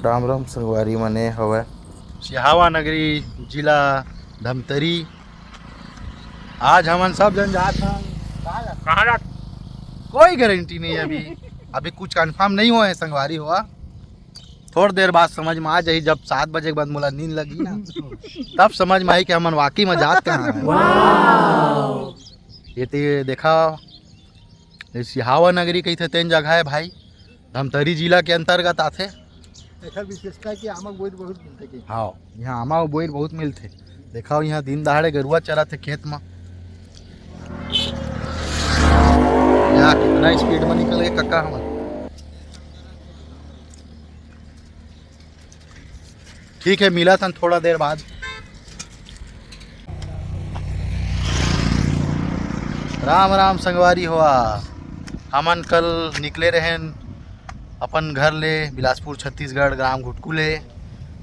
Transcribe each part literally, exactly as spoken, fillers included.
राम राम संगवारी मने हवय। सिहावा नगरी, जिला धमतरी। आज हमन सब जन जात हन। कहाँ जात? कहाँ जात? कोई गारंटी नहीं है अभी। अभी कुछ कंफर्म नहीं हुआ है संगवारी हुआ। थोड़ देर बाद समझ में आ जाही, जब सात बजे के बाद मोला नींद लगी ना, तब समझ में आई कि हमन वाकई में जात कहाँ है। ये तो ये देखा, ये सिहावा नगरी कहिथे तेन जगह है भाई, धमतरी जिला के अंतर्गत आथे। एकर विशेषता है कि आमा बोइर बहुत मिलथे के। हाँ, यहाँ आमा अउ बोइर बहुत मिलथे। देखा, यहाँ दिन दहाड़े गरुआ चराथे खेत में। यहाँ कितना स्पीड में निकल गए कक्का हमन। ठीक है, मिलत हन थोड़ा देर बाद। राम राम संगवारी हुआ, हमन कल निकले रहेन अपन घर ले बिलासपुर छत्तीसगढ़, ग्राम घुटकू ले।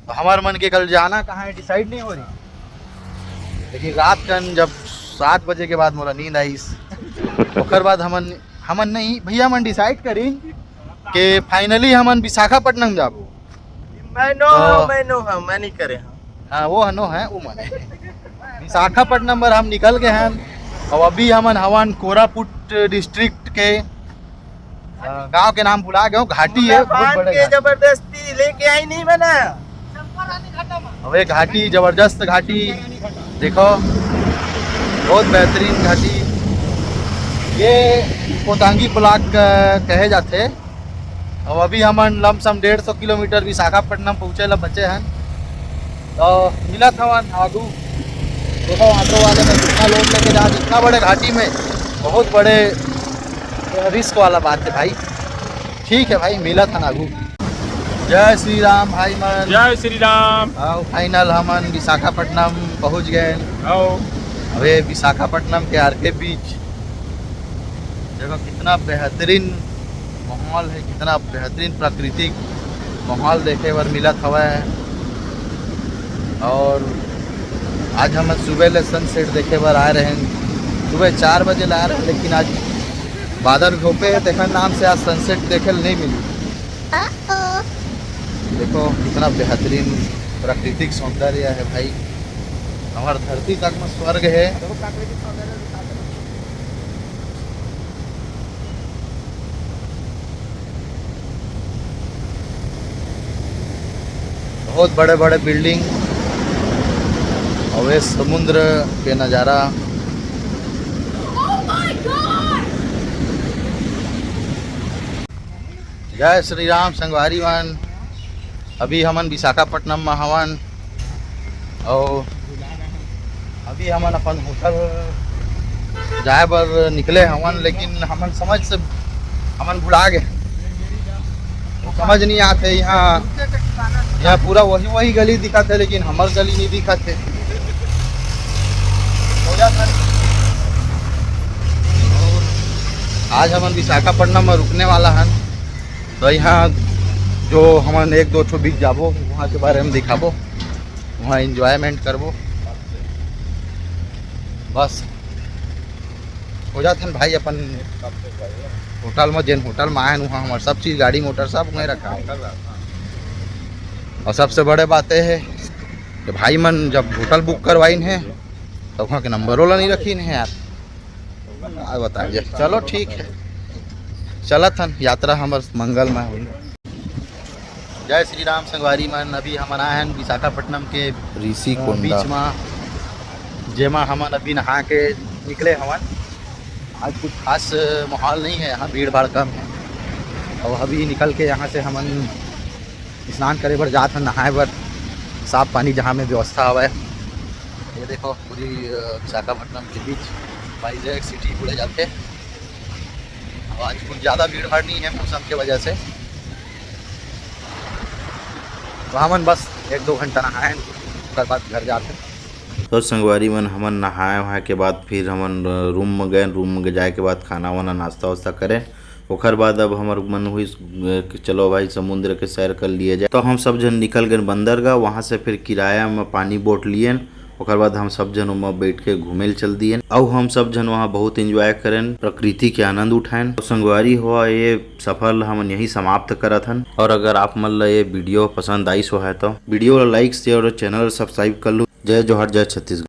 तो हमर मन के कल जाना कहाँ है, डिसाइड नहीं हो रही, लेकिन रात कन जब सात बजे के बाद मोला नींद आइस, ओकर बाद हमन, हमन नहीं भैया, मन डिसाइड करिन कि फाइनली हमन विशाखापट्टनम जाबो। मैं नो तो हूँ, मैं नो हूँ, मैं नहीं करे हूँ। हाँ, वो नो है, वो मन है। विशाखापट्टनम बर हम निकल गए हैं। और अभी हमन हवन कोरापुट डिस्ट्रिक्ट के, अ, गांव के नाम भुला गए हूँ, घाटी है, बहुत भगवान बड़े के घाटी। जबरदस्ती लेके आई नहीं बना। अब ये घाटी, जबरदस्त घाटी, देखो, बहुत बेहतरीन घाटी। ये कोतांगी ब्लॉक, अ, कहे जाते। अब अभी हमन लमसम डेढ़ सौ किलोमीटर विशाखापट्टनम पहुँचे ला बचे हैं, तो मिलत हवन आगू। देखो, ऑटो वाले में कितना लोड लेके जा, इतना बड़े घाटी में बहुत बड़े रिस्क वाला बात है भाई। ठीक है भाई, मिलत हन आगू। जय श्री राम भाई मन। जय श्री राम। आओ, फाइनल हमन विशाखापट्टनम पहुँच गए। आओ। अबे विशाखापट्टनम के आरके बीच देखो, कितना बेहतरीन माहौल है, कितना बेहतरीन प्राकृतिक माहौल देखे बर मिलत हवय। और आज हम सुबह ले सनसेट देखे बर आए रहे, सुबह चार बजे ले आए रहे, लेकिन आज बादल घोपे है, तेखर नाम से आज सनसेट देखे ल नहीं मिली। देखो, कितना बेहतरीन प्राकृतिक सौंदर्य है भाई, हमार धरती तक में स्वर्ग है। बहुत बड़े-बड़े बिल्डिंग और ये समुद्र के नज़ारा। जय श्री राम संगवारी मन, अभी हमन विशाखापट्टनम में हवन। अउ अभी हमन अपन होटल जाए बर निकले हवन, लेकिन हमन समझ से हमन भुला गए। वो समझ नहीं आते। यहाँ, यहाँ पूरा वही, वही गली दिखत है, लेकिन हमर गली नहीं दिखत है। हो जाता है। आज हमन विशाखापट्टनम में रुकने वाला हन, तो यहाँ जो हमन एक दो ठो बीच जाबो, वहाँ के बारे में दिखाबो। वहाँ एंजॉयमेंट करबो। बस हो जात हन भाई अपन होटल में, जेन होटल में आए हन, वहाँ हमार सब चीज़, गाड़ी मोटर सब वहीं रखा है। और सबसे बड़े बात ये है कि भाई मन जब होटल बुक करवाइन है तो वहाँ के नंबरों ला नहीं रखीन है यार। का बताएं, चलो ठीक है, चलत हन, यात्रा हमर मंगलमय होई। जय श्री राम संगवारी मन, अभी हमन आए हन विशाखापट्टनम के ऋषि अ, कोंडा। बीच मा, जेमा हमन अभी नहा के निकले हवन। आज कुछ खास माहौल नहीं है यहाँ, भीड़ भाड़ कम है। और अभी निकल के यहाँ से हमन स्नान करे बर जात हन, नहाए बर, साफ पानी जहाँ में व्यवस्था हवय। ये देखो, पूरी अ, विशाखापट्टनम के बीच वाइजैक सिटी बोले जाते। अब आज कुछ ज़्यादा भीड़ भाड़ नहीं है मौसम के वजह से। तो हमन बस एक दो घंटा नहाए, ओकर बाद घर जाते। तो संगवारी मन, हमन नहाए वहाए के बाद फिर हमन रूम में गए। रूम में जाए के बाद खाना वाना, नाश्ता वास्ता करें। ओकर बाद अब हमर मन हुई कि चलो भाई, समुद्र के सैर कर लिए जाए। तो हम सब जन निकल गए बंदरगाह। वहाँ से फिर किराया में पानी बोट लिएन। ओकर बाद हम सब झन ओमा बैठ के घूमे ल चल दिएन, अउ हम सब झन वहाँ बहुत एंजॉय करेन, प्रकृति के आनंद उठाएन। तो संगवारी हो, ये सफर ला हमन यहीं समाप्त करत हन। और अगर आप मन ला ये वीडियो पसंद आइस हो है तो वीडियो ला लाइक, शेयर और चैनल सब्सक्राइब कर लू। जय जोहार, जय छत्तीसगढ़।